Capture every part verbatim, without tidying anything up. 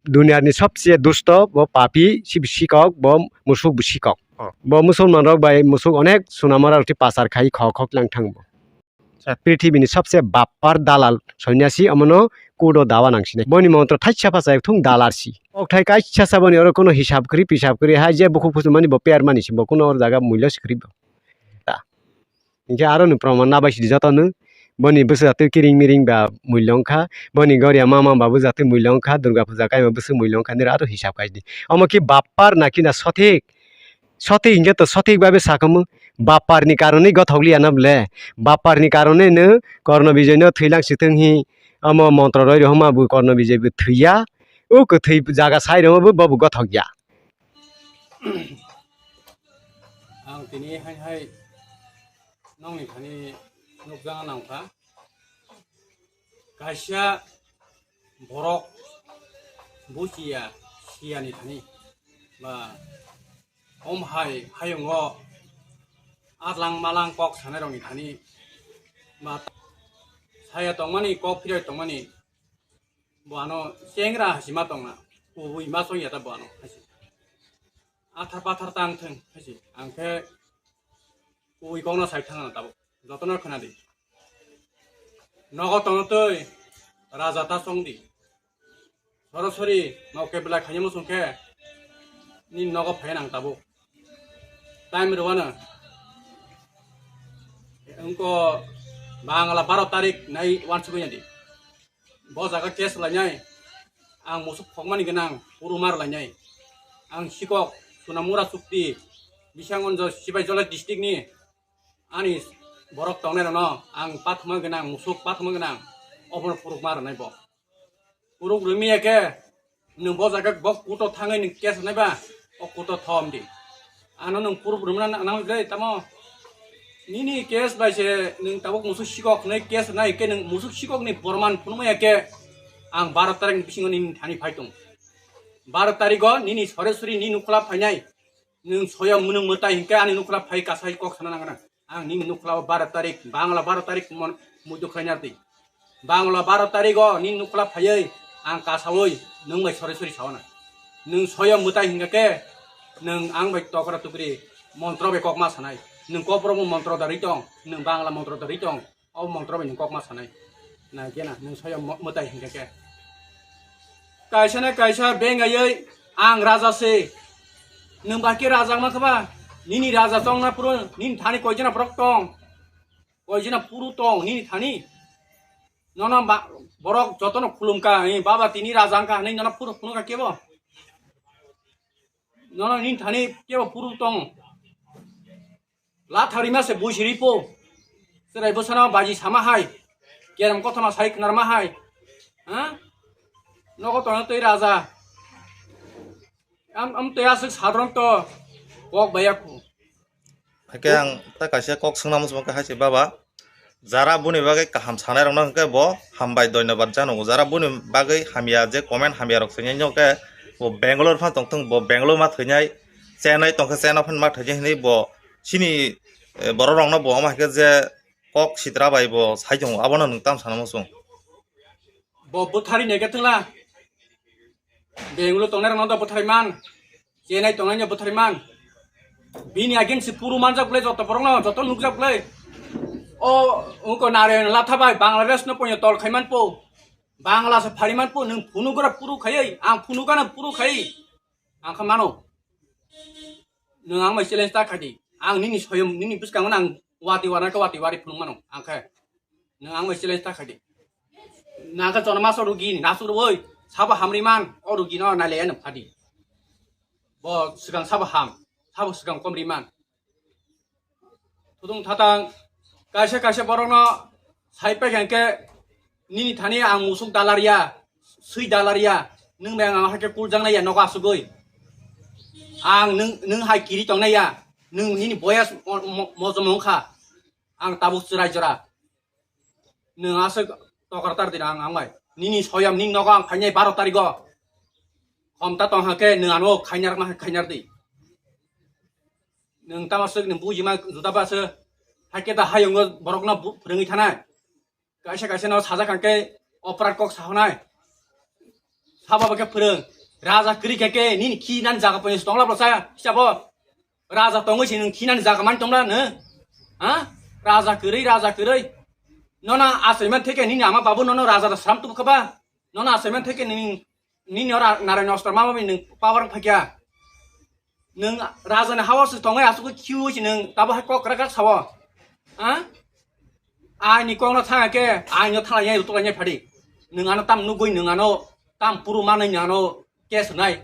duniyani sobse dusto, bo papi, si sikok, bo musuk bo sikok. Oh. Bo musulman rok bai musuk onek sunamara rok ti pasar khai khok khok lang thang bo. Acha. Prithibini sobse bappar dalal sonyasi omono kudo dawa nangsinai. Boni montro thaisa phacha thung dalar si. Okthai kaisa saboni oro kono hisab kri pisab kri hai je bukhuk phusumani bo per mani si bo kono or jaga mulyo si kri bo. Ta. Hinkhe aro ni proman nabai sidi jotono. Boni bwswk jatwi kiring miring ba mulya wngkha. Boni goria mama ba bwswk jatwi mulya wngkha. Durga puja kaima bwswk mulya wngkha. Nira aro hisab kaidi. Omo ki bappar na ki na sothik? Sothik hinkhe to sothik babe sakhamu. Bappar ni karonwi gothok liya na bole. Bappar ni karonwi no Korno Bijoy no thwilang sithwng hi. Omo montro roi rohoma bo Korno Bijoy bo thwiya. O kwthwi jaga sai rohoma bo bo gothok ya. Ang tini hai hai nongni thani nukjagna nangkha. Kaisa borok buchiya siyani thani ba om hai hayungo atlang malang kok sanai rokni thani ba saya tongmani kok phiroi tongmani bo ano chengra hasi ma tongna kubui ma songya ta bo ano hasi. Athar pathar tang thung hasi. Ang khe ui kokno sai thangna tabuk. Jotono khna di. Nogo tongno twi raja ta song di. Sorosori noke belai khaini muchung khe ni nogo phai nang tabuk. Time rwano. Engko Bangla baro tarik nai wansugwi di. Bo jaga case lainai, ang musuk phokmani gwnang, puru mar lainai. Ang sikok, Sunamura Chukti, Bisanggonjo, Sipaijala district ni ani borok tongnai rokno ang pathuma gwnang, musuk pathuma gwnang, obono puruk mar rwnai bo. Puruk rwmiya khe, nwng bo jaga bo kuto thangwi nwng case rwnai ba, o kuto thom di. Ano nwng puruk rwmana nang le tamo. Nini case bai se nwng tabuk musuk sikok hwnwi case rwnai khe nwng musuk sikok ni borman phunukmaya khe ang baro tarik ni bisingo nini thani phai tong. Baro tarigo nini sore suri ni nukhla phainai. Nwng soyom nwng mwtai hinkhe ani nukhla phai kasai kok sana nangna. Ang nini nukhla o baro tarik, Bangla baro tarik mon muitu khlaina di. Bangla baro tarigo nini nukhla phaiwi ang kasawi nwng bai sore suri sawana. Nwng soyom mwtai hinkhe khe nwng ang bai tokra tukri montro bai kok ma sanai. Nwng kokborok montro da ri tong, nwng Bangla montro da ri tong. O montro bai nwng kok ma sanai. Nai khe na nwng soyom mo-, mwtai hinkhe khe. Kaisa na kaisa bengaiwi ang raja se. Nwng ba khe raja wngma khe ba? Nini raja tong na puro, nini thani koi jana borok tong? Koi jana puru tong nini thani? Nono ba-, borok jotono khulum kha, "Hi baba, tini raja wng kha," hinwi nono puru phunuk kha kebo? Nono nini thani kebo puru tong? Lathari ma se bui siri po. Chwrai bwsano baji sama hai. Kerem kothoma sai khnar ma hai. Ha? Nogo tongna tei raja. Am, am tei aswk sadron to. Kok baya khu. Hakhe ang ta kaisa kok swngna muchung kha hai se baba. Jara boni bagwi kaham sanai rokno hwnkhe bo hambai dhonyobad jano. Jara boni bagwi hamya je comment hamya rok swinai no khe bo Bangalore phan tongthung, bo Bangalore ma thwinai, Chennai tongkhe Chennai phan ma thwinai hinwi bo chini, eh, borok rokno bo omo hai khe je kok sitra bai bo sai tongo, abono nwng tamo sana muchung. Bo bwthari nai khe thwngla. Bangalore tongnai rokno do bwthari man. Chennai tongnai no bwthari man. Bini against se puru manjak bwlai joto borok no, joto nukjak bwlai. O, ungko Narayan Latha bai Bangladesh no poino tol khaiman po. Bangla se phariman po, nwng phunuk gra puru khaiwi, ang phunuk gana puru khaiwi. Ang kha mano. Nwng ang bai challenge ta khadi. Ang nini soyom, nini bwskango nang wati warna khe wati wari phunuk mano. Ang khe. Nwng ang bai challenge ta khadi. Nang khe chona maso rugi ni nasuk rwoi. Sabo hamri man, o rugi no nai le nang phadi. Bo swkang sabo ham, sabo swkang komri man. Thudung thatang kaisa kaisa borokno sai paikha hinkhe nini thani ang musuk dalarya, swi dalarya, nwng bai ang hakhe kuljaknaiya nogo asugwi. Ang nwng, nwng hai kiri tongnaiya, nwng nini boyas mo-, mo-, mojom wngkha, ang tabuk chwrai jora. Nwng aswk tokra tar di ang, ang bai. Nini soyam nini nogo ang phainai baro tarigo. Khomta tong hakhe nwng ano khainar ma khainar di. Nwng tamo swk nwng bujima juda ba se. Hakhe ta hayungo borokno bu-, phwrwngwi thanai. Kaisa kaisa no sajak hwnkhe oprat kok sahonai. Sabo bo khe phwrwng. Raja kwrwi khe khe nini khi nani jaga poino tongla bwsa hisabo. Raja tongwi se nwng khi nani jaga mani tongla nw? Ha? Raja kwrwi, raja kwrwi. Nono achaimani theke nini ama babu nono raja da sram tubu khaba. Nono achaimani theke nini, nini ora Narayan Ostar mama bi nwng power phakya. Nwng raja ni hao se tongwi asuk khiu se nwng tabo hai kok krak krak sao. Ha? Aini kok no thang khe, aini thang ya, tu ya phadi. Nwng ano tam nugui, nwng ano tam puru manai, nwng ano case rwnai.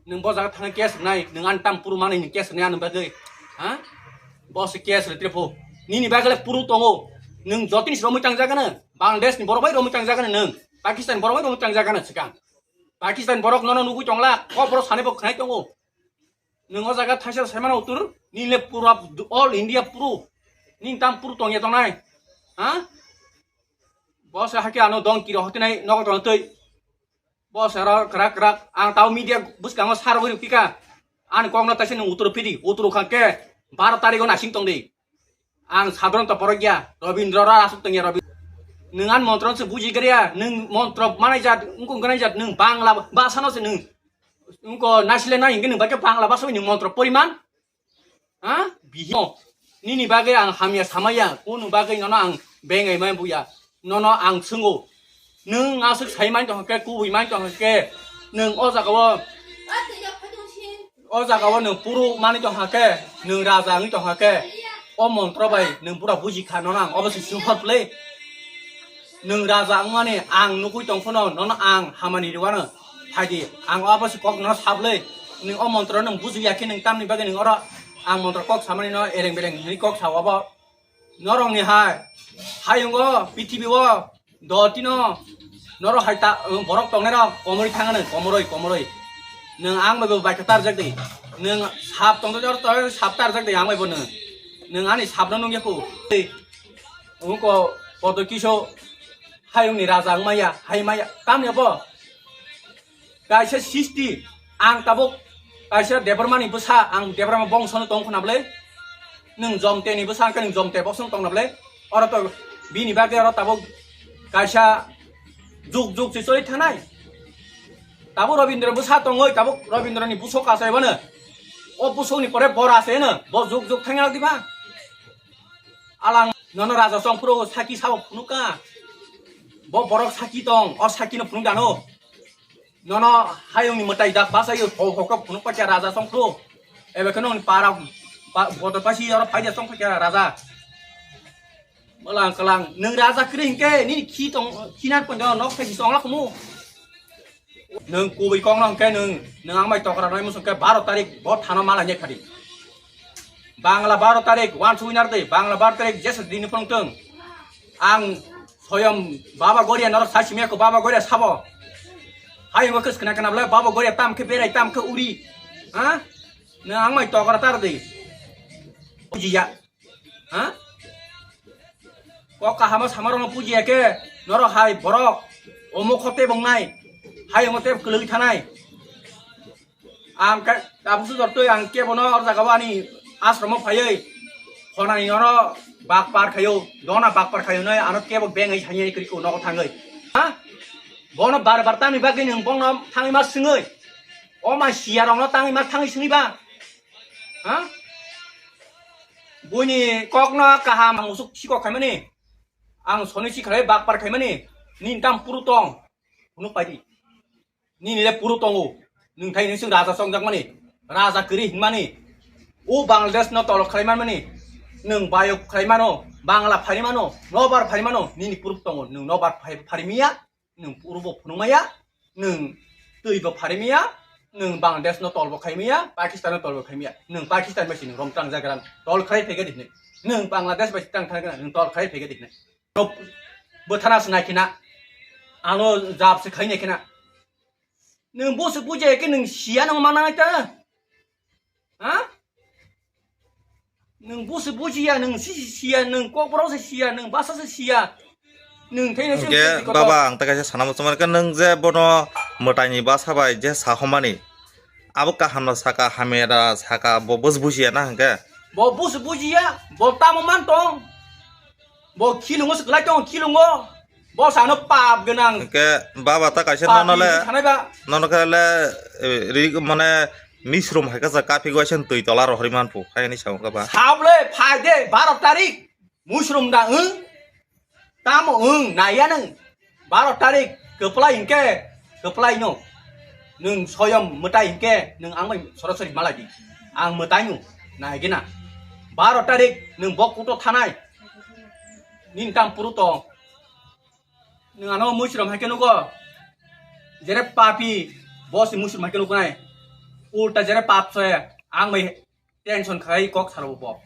Nwng bo jaga thangwi case rwnai, nwng ani tam puru manwi nwng case rwnai ani bagwi. Ha? Bo se case rwtri phu. Nini bagwi le puru tongo. Nwng jotini se romwi tangjagano. Bangladesh ni borok bai romwi tangjagano nwng. Pakistan borok bai romwi tangjagano swkang. Pakistan borok nono nugwi tongla, kok borok sanai bo khnai tongo. Nwng o jaga thaisa saimano utur, nini le pura all India puru. Nini tam puru tongya tongnai. Ha? Bo se hake ano dong kiro hotinai nogo tong twi. Bo se ro krak krak. Ang tau media bwskango sar rwgwi rwpika. Ani kokno taisa nwng utro phidi. Utro kha khe baro tarikh o nasing tong di. Ang sadharanto borok ya. Robindro ro asuk tong ya Robindro. Nwng an montro se buji gariya. Nwng montro manai jat, wngkong ganai jat. Nwng Bangla basa no se nwng. Wngko nasile nai hingke nwng bai khe Bangla basa ni montro poriman. Ha? Bihimo. Nini bagwi ang hamya samaya, kunu bagwi nono ang bengai mai buya. Nono ang swngo. Nwng aswk sai man tong khe, kubui man tong khe, nwng o jaga o, o jaga o nwng puru mani tong khe, nwng raja wngwi tong khe, o montro bai nwng pura buji kha nono ang obo se sumphar play. Nwng raja wngmani ang nugui tong phano nono ang hamani rwano phaidi. Ang obo se kok no sablwi. Nwng o montro nwng buji ya khe nwng tamni bagwi nwng oro ang montro kok samani no ereng bereng hinwi kok sao obo. Norok ni hai hayungo pithibi o dotino norok hai ta borok tongnai rok komoroi thangano komoroi komoroi. Nwng ang bai bo bai khe tarjak di. Nwng sap tong jor to sap tarjak di ang bai bo nwng. Nwng ani sap no nung ya khu. Wngko koto kiso hayungni raja wngmaya, hai maya, tamni abo kaisa sisti, ang tabuk kaisa Debbarmani bwsa, ang Debbarma bongsono tong khna bwle, nwng Jomteni bwsa, hwnkhe nwng Jomte bongsono tong na bwle, oro to bini bagwi oro tabuk kaisa juk juk se choli thanai. Tabuk Robindra bwsa tongoi, tabuk Robindrani busok achai bono, o busokni pore bora se no, bo juk juk thangya diba? Alang nono raja songphuru saki sabo phunukha. Bo borok saki tong, o saki no phunuk dano. Nono hayungni mwtai dak basayo ho hokhe phunuk pacha raja songphuru. Ebe khe nongni para pa-, bodo pasi oro phaida song pacha raja. Malang kalang nwng raja kwrwi hinkhe nini khi tong, khinar pondo nok thai tong lakhumu. Nwng kubui kok no hwnkhe nwng, nwng ang bai tokra nai muchung khe baro tarik bo thano malai nai phadi. Bangla baro tarik, uansugwi narwdi, Bangla baro tarik jesa dini phunuk thung. Ang soyom Baba Goria norok sai simi ako Baba Goria sabo. Hayungo khe khna khna bwle Baba Goria tam khe berai tam khe uri. Ha? Nwng ang bai tokra tardi. Bujiya. Ha? Kok kahamo samarokno pujiya khe, norok hai borok, omo khote bongnai, hai omo tei kwlwgwi thanai. Ang khe, tabuk se jortoi ang kebono or jagao ani asromo phaiwi, khonani oro bakpar khaio, dona bakpar khaio noi, ano kebo bengwi sanyai kwrwi ko nogo thangwi. Ha? Bono bar bar tamni bagwi nwng bono thangwi ma swngwi, o ma siya rokno tangwi ma thangwi swngwi ba? Ha? Buini kokno kaham ang usuk sikok khaimani. Ang soni si khalai bakpar khaimani. Nini tam puru tong. Phunuk paidi. Nini le puru tongo. Nwng thai nini sing raja songjakmani. Raja kwrwi hinmani. O Bangladesh no tolok khlai manmani. Nwng bayok khlai mano. Bangla phari mano. Nobar phari mano. Nini puru tongo. Nwng nobar phai-, phari miya. Nwng puru bo phunuk maya, nwng twi bo phari maya, nwng Bangladesh no tol bo khai maya, Pakistan no tol bo khai maya, nwng Pakistan bai si nwng rom tang jaga tol khai phege di hwnwi, nwng Bangladesh bai si tang thang jaga nwng tol khai phege di hwnwi. Bwthana se nai khina, ano jab se khai nai khina. Nwng bo se bujai khe nwng siya nang mana ta. Ha? Nwng busi bujiya, nwng sisi siya, nwng kokborok se siya, nwng basa se siya. Nwng thai nai se Hwnkhe busi kotor. Baba, ang ta kaisa sana muchung mankha, nwng je bono mwtaini basa bai je sahomani, abo kaham no saka, hamya da saka, bo busi bujiya na hwnkhe? Bo busi bujiya, bo tamo man tong. Bo khilungo se kwlai tong, khilungo. Bo sano pap gwnang. Hwnkhe baba ta kaisa Pap nono le, ni sanai ba. Nono khe le, eh, ri mane misrum hai khe sa kaphik waisa twi tola rohorwi manphu, hai hwnwi sa wngkha ba. Sable phai de baro tarik. Musrum da wng. Tamo wng naiya nwng. Baro tarik kwplai hinkhe kwplai no. Nwng soyom mwtai hinkhe nwng ang bai sorasori malai di. Ang mwtai no nai gina. Baro tarik nwng bok kuto thanai. Nin tam puru to. Nwng ano muisrom hai khe nugo. Jere papi, boss ni muisrom hai khe nugo nai. Ulta jere pap soya, ang bai tension khai kok saro bo.